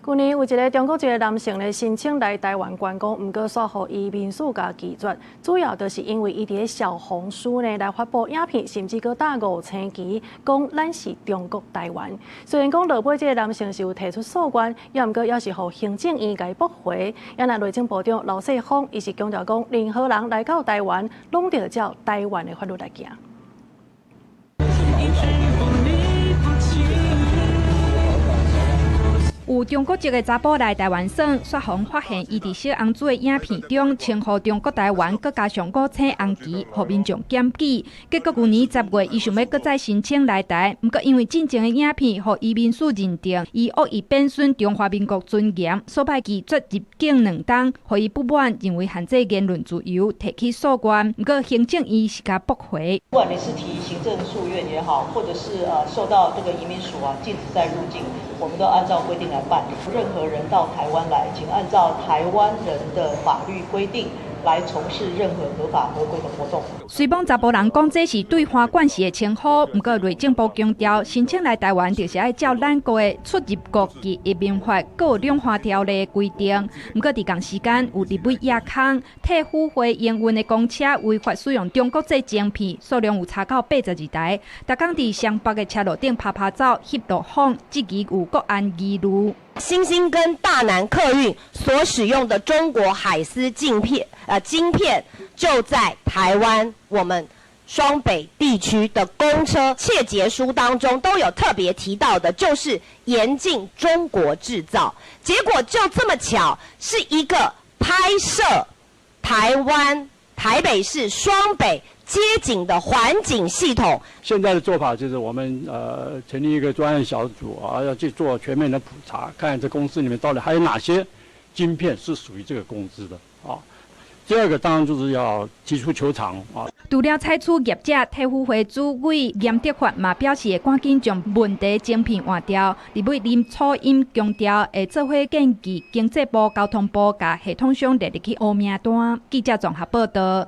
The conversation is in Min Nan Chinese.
舊年有一个中國籍的男性咧申請來台灣觀光，毋過煞予移民署共拒絕，主要就是因為伊佇咧小紅書呢來發布影片，甚至閣打五星旗，講咱是中國台灣。雖然講落尾這个男性是有提出訴願，也毋過猶是予行政院共伊駁回。也若內政部長劉世鋒，伊是強調講，任何人來到台灣，攏著照台灣的法律來行。有中國籍的查埔來台灣耍，煞予人發現伊佇小紅書的影片中，稱呼中國台灣，閣加上五星紅旗，予民眾檢舉。結果舊年10月，伊想欲閣再申請來台，毋過因為進前的影片予移民署認定，伊惡意貶損中華民國尊嚴，所以拒絕入境2冬，予伊不滿，認為限制言論自由，提起訴願。毋過行政院是共駁回。不管你是提行政訴願也好，或者是受到這個移民署啊禁止再入境，我們都按照規定來辦。任何人到台灣來，請按照台灣人的法律規定來從事任何合法合規的活動。雖罔查埔人講這是對華冠式的稱呼，毋過內政部強調，申請來台灣就是愛照咱國的出入國及移民法閣有兩華條例的規定。毋過佇仝時間有立委掖空退輔會營運的公車違法使用中國製晶片，數量有查到82台。逐工佇雙北的車路頂趴趴走，翕路況，質疑有國安疑慮。新興跟大南客運所使用的中國海思鏡片，晶片就在台灣我們雙北地區的公車切結書當中都有特別提到的，就是嚴禁中國製造。結果就這麼巧，是一個拍攝台灣台北市雙北街景的環景系統。現在的做法就是我們成立一個專案小組啊，要去做全面的普查，看看這公司裡面到底還有哪些晶片是屬於這個公司的啊。第二個當然就是要提出求償啊。除了採取業者退輔會主委嚴德發嘛表示會趕緊將問題晶片換掉。立委林楚茵強調會做伙建議經濟部、交通部共系統商列入去烏名單。記者綜合報導。